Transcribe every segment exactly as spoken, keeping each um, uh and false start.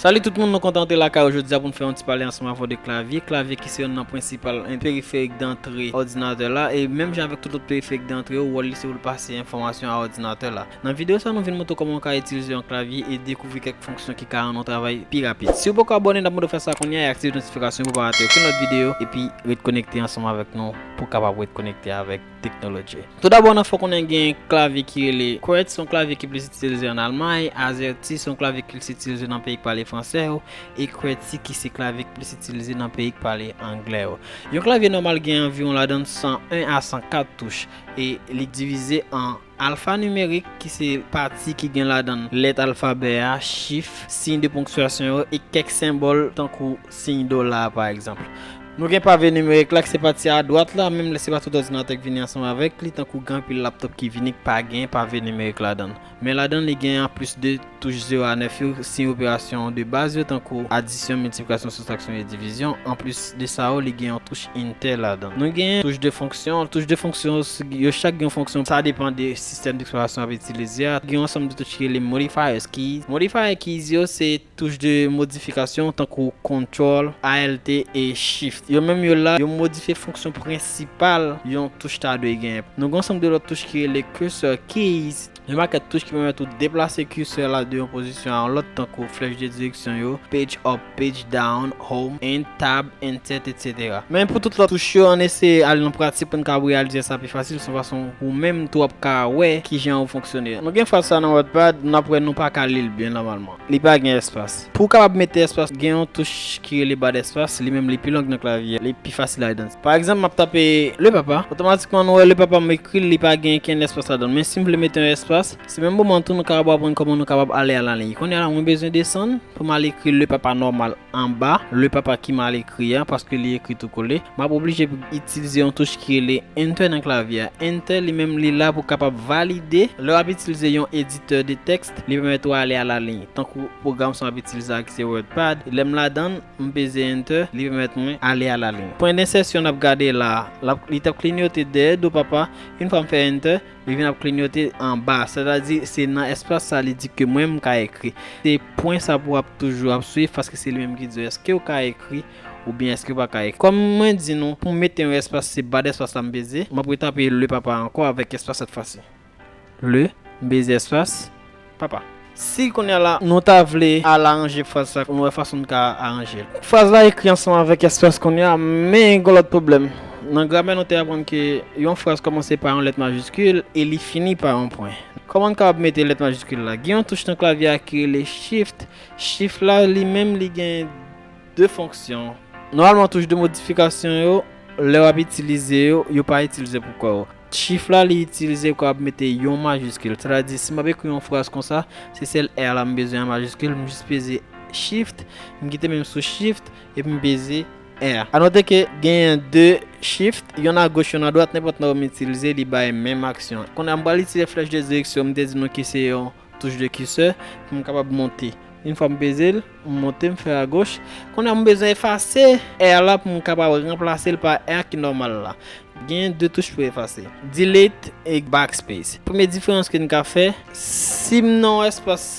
Salut tout moun, nou kontan antre lakay ou jodi a pou n fè yon ti pale ansanm avè w de klavye. Klavye ki se youn nan prensipal, en, periferik dantre òdinatè la, e menm jan avèk tout lòt periferik dantre yo, wòl li se pou l pase enfòmasyon a òdinatè la. Nan videyo sa, nou vin montre w kòman w ka itilize yon klavye e dekouvri kèk fonksyon ki ka rann yon travay pi rapid. Si w poko abòne, n ap mande w fè sa kounye a e aktive notifikasyon pou w pa rate okenn lòt videyo, epi ret konekte ansanm avèk nou pou w kapab ret konekte avèk teknoloji. Toudabò, n ap fè w konnen gen klavye ki rele QWERTZ, se yon klavye ki plis itilize ann Almay, AZERTY, se yon klavye ki plis itilize nan peyi k pale fransè yo, e QWERTY ki se klavye ki plis itilize nan peyi k pale anglè yo. Yon klavye nòmal gen anviwon ladan l san en a san kat touch, e li divize an alfanimerik, ki se pati ki gen ladan l lèt alfabè a, chif, siy de ponktyasyon yo, e kèk senbòl tankou siy dola a, pa egzanp. Nou gen pave nimerik la, ki se pati a dwat la, menm lè se pa tout òdinatè k vini ansanm avèk li, tankou gen anpil laptòp ki vini k pa gen pave nimerik ladan l. Men ladan l, li gen anplis de touch zewo a nèf yo, siy operasyon de baz yo, tankou adisyon, miltiplikasyon, soustraksyon e divizyon. Anplis de sa yo, li gen yon touch enter ladan l. Nou gen touch de fonksyon. Touch de fonksyon, yo chak gen yon fonksyon, sa depann de sistèm deksplikasyon w ap itilize a. Gen yon ansanm de touch ki rele modifiers keys. Modifier keys yo, se touch de modifikasyon tankou control, alt e shift. Yo menm yo la, yo modifye fonksyon prensipal yon touch ta dwe genyen. Nou gen ansanm de lòt touch ki rele cursor keys. Yo makèt touch ki pèmèt ou deplase cursor la de yon pozisyon a yon lòt, tankou flèch de direksyon yo, page up, page down, home, end, tab, insert, etsetera. Men pou tout lòt touch yo, ann eseye al nan pratik pou n ka reyalize sa pi fasil, se yon fason ou menm tou w ap ka wè kijan ou fonksyone. Nou gen fraz sa nan WordPad, n ap wè nou pa ka li l byen nòmalman. Li pa gen espas. Pou w kapab mete espas, gen yon touch ki rele ba d espas, li menm li pi long nan klavye a, li pi fasil a idantifye. Pa egzanp, m ap tape le papa, otomatikman nou wè le papa m ekri l, li pa gen kenn espas ladan l. Men si m vle mete yon espas, se menm moman tou nou kapab aprann kòman nou kapab ale a la liy. Kounye a la, mwen bezwen desann pou m al ekri le papa nòmal anba, le papa ki mal ekri a, paske li ekri tou kole. M ap oblije itilize yon touch ki rele Enter nan klavye a. Enter li menm li la pou kapab valide. Lè w ap itilize yon editè de tèks, li pèmèt ou ale a la liy. Tankou pwogram sa w ap itilize a ki se WordPad, lè m ladan l, m peze Enter, li pèmèt mwen ale a la liy. Pwen densèsyon n ap gade la, l ap, li t ap klinyote dèyè do papa. Yon fwa m fè Enter, li vin ap klinyote anba. Sètadi, se nan espas sa li di ke mwen m ka ekri. Se pwen sa pou w ap toujou ap swiv, paske se li menm ki di w èske w ka ekri oubyen èske w pa ka ekri. Kòm mwen di nou, pou m mete yon espas, se ba d espas la m peze. M ap retape le papa ankò avèk espas sèt fwa si. Le, m peze espas, papa. Si kounye a la, nou ta vle al aranje fraz sa, nou wè fason n ka aranje l. Fraz la ekri ansanm avèk espas kounye a, men gen lòt pwoblèm. Nan gramè, nou te aprann ke yon fraz kòmanse pa yon lèt majiskil e li fini pa yon pwen. Kòman n kapab mete lèt majiskil la? Gen yon touch nan klavye a ki rele Shift. Shift la, li menm, li gen de fonksyon. Nòmalman, touch de modifikasyon yo, lè w ap itilize yo, yo pa itilize pou kò yo. Shift la, li itilize pou w kapab mete yon majiskil. Sètadi, si m ap ekri yon fraz konsa, se sèl R la m bezwen an majiskil, m jis peze Shift, m kite men m sou Shift, epi m peze R. Anote ke genyen de Shift, yonn agoch, yonn adwat, nenpòt nan yo m itilize, li bay menm aksyon. Kounye a, m pral itilize flèch de direksyon, m te di nou ki se yon touch de cursor pou m kapab monte. Yon fwa m peze l, m monte, m fè agoch. Kounye a, m bezwen efase R la pou m kapab ranplase l pa R ki nòmal la. Gen de touch pou efase. Delete e Backspace. Premye diferans ke n ka fè, si m nan yon espas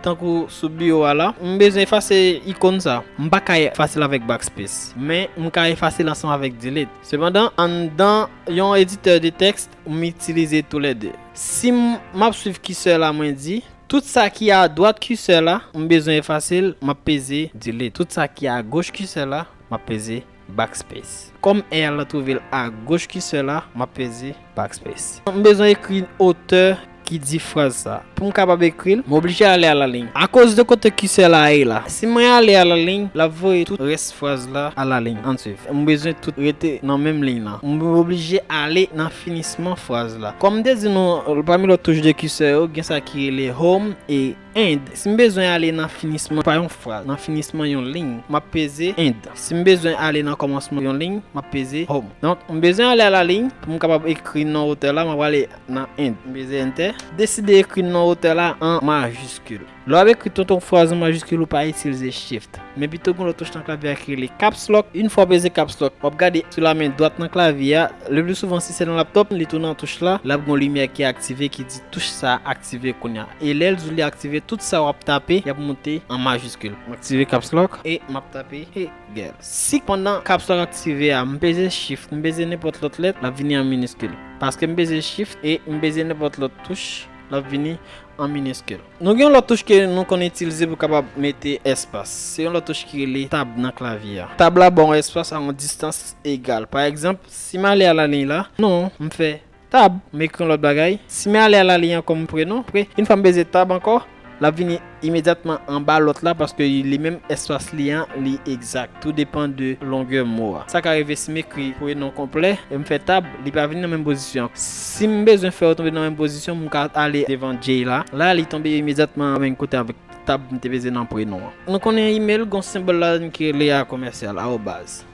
tankou sou biwo a la, m bezwen efase ikòn sa. M pa ka efase l avèk Backspace, men m ka efase l ansanm avèk Delete. Sepandan, anndan yon editè de tèks, m itilize toulède. Si m, m ap swiv kisè la, mwen di, tout sa ki adwat kisè la, m bezwen efase l, m ap peze Delete. Tout sa ki agoch kisè la, m ap peze Backspace. Kòm R la twouve l agoch kisè la, m ap peze Backspace. M bezwen ekri otè ki di fraz sa. Pou m kapab ekri l, m oblije ale a la liy. Akoz de kote kisè la ye la, si mwen ale a la liy, l ap voye tout rès fraz la a la liy. Ann swiv. M bezwen tout rete nan menm liy lan. M oblije ale nan finisman fraz la. Kòm m te di nou, pami lòt touch de kisè yo, gen sa ki rele Home e End. Si m bezwen ale nan finisman pa yon fraz, nan finisman yon liy, m ap peze End. Si m bezwen ale nan kòmansman yon liy, m ap peze Home. Donk, m bezwen ale a la liy pou m kapab ekri non otè la, m ap ale nan End. M peze Enter. Deside ekri non otè la an majiskil. Lè w ap ekri tout yon fraz an majiskil, ou pa itilize Shift. Men pito gen yon lòt touch nan klavye a ki rele Caps Lock. Yon fwa w peze Caps Lock, w ap gade sou lamen dwat nan klavye a. Le pli souvan, si se nan laptòp, li tou nan touch la. L ap gen yon limyè ki aktive ki di touch sa a aktive kounye a. E lè l di w li aktive, tout sa w ap tape, y ap monte an majiskil. M aktive Caps Lock e m ap tape Hegel. Si pandan Caps Lock aktive a, m peze Shift, m peze nenpòt lòt lèt, l ap vini an miniskil. Paske m peze Shift e m peze nenpòt lòt touch, l ap vini an miniskil. Nou gen yon lòt touch ke nou konn itilize pou kapab mete espas. Se yon lòt touch ki rele Tab nan klavye a. Tab la ba w yon espas a yon distans egal. Pa egzanp, si m ale a laliy la, non, m fè Tab, m ekri yon lòt bagay. Si m ale a laliy ankò, m prenon, pre, yon fwa m peze Tab ankò, l ap vini imedyatman anba lòt la paske li menm espas li an, li egzak. Tou depann de longè mo a. Sa ka rive si m ekri prenon konplè e m fè Tab, li pa vini nan menm pozisyon. Si m bezwen fè yo tonbe nan menm pozisyon, m ka ale devan J la. La, li tonbe imedyatman menm kote avèk Tab m te peze nan prenon an. Nou konnen email, gon senbòl ladan ki rele a komèsyal, arobaz.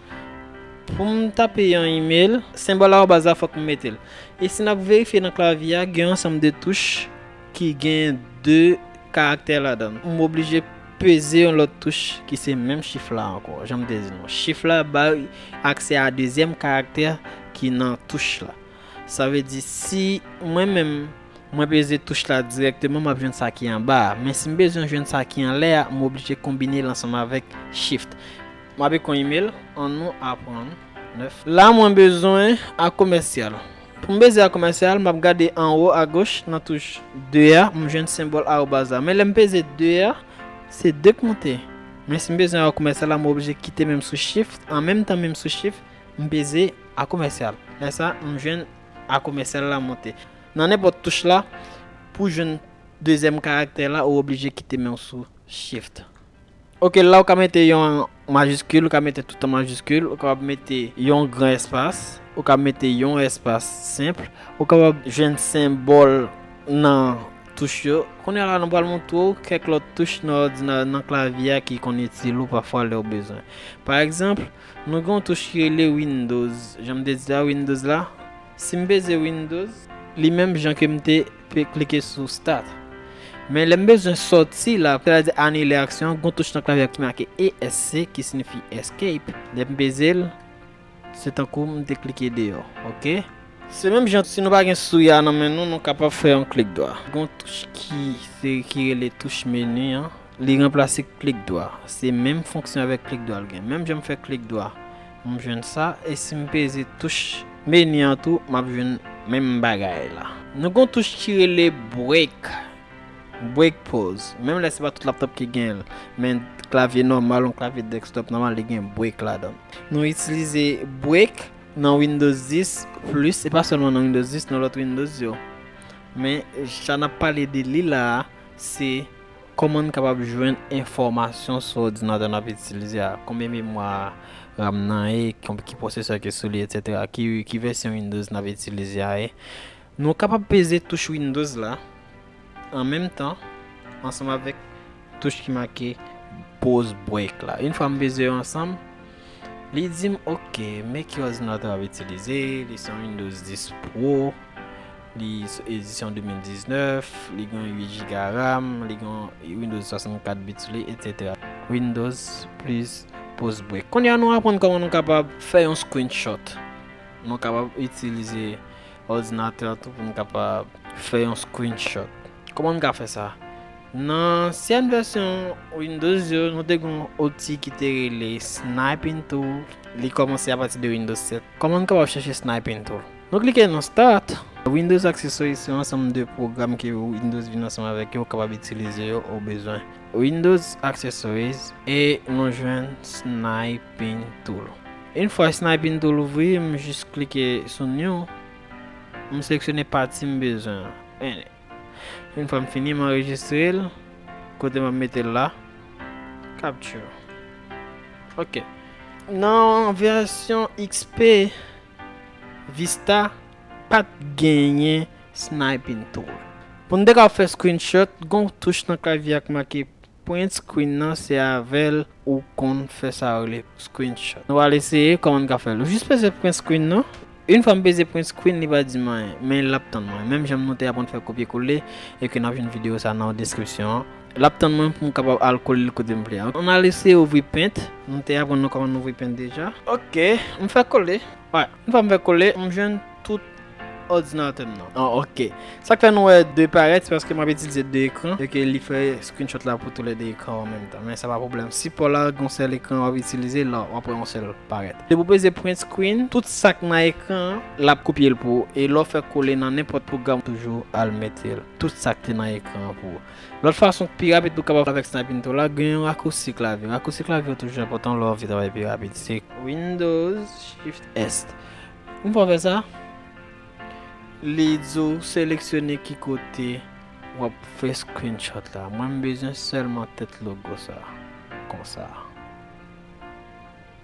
Pou m tape yon email, senbòl arobaz la fòk m mete l. E si n ap verifye nan klavye a, gen yon ansanm de touch ki gen de karaktè ladan l. M oblije peze yon lòt touch ki se menm chif la ankò. Jan m te di nou, chif la bay aksè a dezyèm karaktè ki nan touch la. Sa vle di, si mwen menm, mwen peze touch la dirèkteman, m ap jwenn sa ki anba a. Men si m bezwen jwenn sa ki anlè a, m oblije konbine l ansanm avèk Shift. M ap ekri yon email, annou aprann nèf. La, mwen bezwen a komèsyal. Pou m peze a komèsyal, m ap gade anwo agoch nan touch de a, m jwenn senbòl arobaz la. Men lè m peze de a, se de k monte. Men si m bezwen a komèsyal la, m oblije kite menm sou Shift. An menm tan, menm sou Shift, m peze a komèsyal. Lè sa, m jwenn a komèsyal la monte. Nan nenpòt touch la, pou jwenn dezyèm karaktè la, ou oblije kite men w sou Shift. Ok, la ou ka mete yon majiskil, ou ka mete tout an majiskil, ou kapab mete yon gran espas, ou ka mete yon espas senp, ou kapab jwenn senbòl nan touch yo. Kounye a la, nou pral montre w kèk lòt touch nan òdina-, nan klavye a ki konn itil ou pafwa lè w bezwen. Pa egzanp, nou gen yon touch ki rele Windows. Jan m te di la, Windows la, si m peze Windows, li menm jan ke m te pe-, klike sou Start. Men lè m bezwen sòti la, sètadi anile aksyon an, gon touch nan klavye a ki make E S C, ki siyifi Escape. Lè m peze l, se tankou m te klike deyò, ok? Se menm jan, si nou pa gen souya nan men nou, nou kapab fè yon klik dwa. Gon touch ki, se, ki rele touch meni an. Li ranplase klik dwa. Se menm fonksyon avèk klik dwa l gen. Menm jan m fè klik dwa, m jwenn sa. E si m peze touch meni an tou, m ap jwenn menm bagay la. Nou gon touch ki rele break. Break pause. Menm lè se pa tout laptop ki gen l, men klavye nòmal, yon klavye desktop nòmal, li gen break ladan l. Nou itilize break nan Windows dis plis, e pa sèlman nan Windows dis, nan lòt Windows yo. Men sa n ap pale de li la a, se kòman n kapab jwenn enfòmasyon sou òdinatè n ap itilize a, konbyen memwa RAM nan ye, konb-, ki pwosesè ki sou li, etsetera, ki, ki vèsyon Windows n ap itilize a ye. Nou kapab peze touch Windows la, an menm tan, ansanm avèk touch ki make pause break la. Yon fwa m peze yo ansanm, li di m, ok, men ki òdinatè w ap itilize, li se yon Windows dis Pro, li s-, edisyon de mil diznèf, li gen uit giga RAM, li gen Windows swasannkat bit sou li, etsetera. Windows plis pause break. Kounye a nou aprann kòman nou kapab fè yon screenshot. Nou kapab itilize òdinatè a tou pou n kapab fè yon screenshot. Kòman n ka fè sa? Nan ansyen vèsyon Windows yo, nou te gen yon outi ki te rele Sniping Tool. Li kòmanse apati de Windows sèt. Kòman n kapab chèche Sniping Tool? Nou klike nan Start. Windows Accessories se yon ansanm de pwogram ke Windows vin ansanm avèk yo, ou kapab itilize yo o bezwen. Windows Accessories e nou jwenn Sniping Tool. Yon fwa Sniping Tool ouvri, m jis klike sou New. M seleksyone pati m bezwen an. Yon fwa m fini, m anrejistre l. Kote m ap mete l la? Capture. Ok. Nan vèsyon X P, Vista pa t genyen Sniping Tool. Pou n te ka fè screenshot, gon touch nan klavye a k make print screen nan, se avè l ou konn fè sa yo rele screenshot. Nou al eseye kòman n ka fè l. Ou jis peze print screen nan, Yon fwa m peze print screen, li pa di m anyen, men l ap tann mwen. Menm jan nou te aprann fè kopye kole, e ke n ap jwenn videyo sa nan deskripsyon an. L ap tann mwen pou m kapab al kole l kote m vle a. Ann al eseye ouvri Paint. Nou te aprann nou kòman nou ouvri Paint deja. Ok, m fè kole. Yon fwa m fè kole, m jwenn tout òdinatè m nan. Ah, ok. Sa k fè nou wè de parèt, se paske m ap itilize de ekran, e ke li fè screenshot la pou toulède ekran an menm tan. Men sa pa pwoblèm. Sipò la, gen yon sèl ekran w ap itilize, la w ap wè yon sèl parèt. Depi w peze print screen, tout sa k nan ekran an, l ap kopye l pou ou. E lè w fè kole nan nenpòt pwogram, toujou al mete l. Tout sa k te nan ekran an pou ou. Lòt fason k pi rapid pou w kapab avèk Snap Paint ou la, gen yon rakousi klavyè. Rakousi klavyè toujou enpòtan lè w anvi travay pi rapid. Se Windows Shift S. Yon fwa w fè sa, li di w seleksyone ki kote w ap fè screenshot la. Mwen, m bezwen sèlman tèt logo sa. Konsa.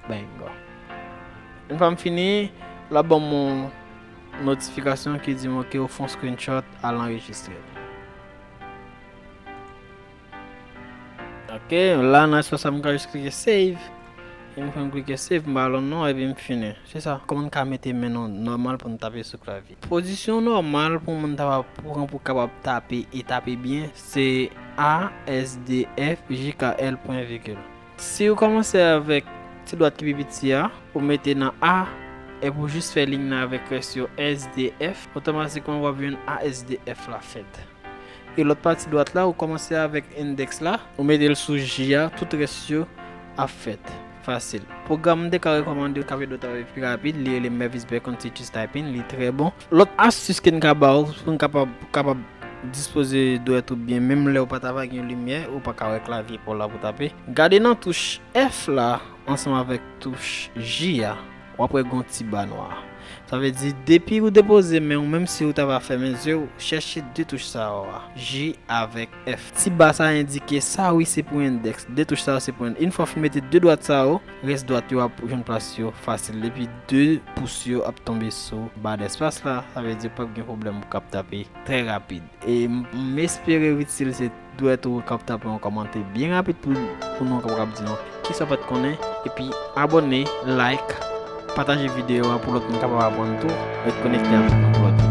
Bingo. Yon fwa m fini, l ap ban m yon notifikasyon ki di m, ok, ou fè yon screenshot, al anrejistre l. Ok, la nan espas sa, m ka jis klike save. E m fè m klike save, m ba l yon non, epi m fini. Se sa. Kòman n ka mete men nou nòmal pou n tape sou klavye? Pozisyon nòmal pou moun ta pran pou kapab tape e tape byen, se A S D F J K L pwen vigil. Si w kòmanse avèk ti dwat ki pi piti a, ou mete nan A, epi w jis fè liy nan avèk rès yo S D F, otomatikman w ap jwenn A S D F la fèt. E lòt pati dwat la, ou kòmanse avèk endèks la, ou mete l sou J a, tout rès yo ap fèt. Fasil. Pwogram m te ka rekòmande w k ap ede w travay pi rapid, li rele Mavis Beacon Teaches Typing, li trè bon. Lòt astis ke n ka ba w pou n kapab, kapab dispoze dwèt ou byen, menm lè w pa ta va gen limyè, ou pa ka wè klavye pa w la pou tape. Gade nan touch F la ansanm avèk touch J a, w ap wè gon ti ba nwa. Sa vle di, depi ou depoze men w, menm si ou ta va fèmen zye w, chèche de touch sa yo a, J avèk F. Ti ba sa endike sa, wi, se pou endèks. De touch sa yo se pou endèks. Yon fwa w fin mete de dwat sa yo, rès dwat yo ap jwenn plas yo fasil. Epi de pous yo ap tonbe sou ba despas la, sa vle di p ap gen pwoblèm pou k ap tape trè rapid. E m, m espere itil se dwèt ou k ap tape yon kòmantè byen rapid pou, pou nou kapab di nou kisa w pa t konnen. Epi abòne, like, pataje videyo a pou lòt moun kapab aprann tou. Ret konekte avèk nou pou lòt.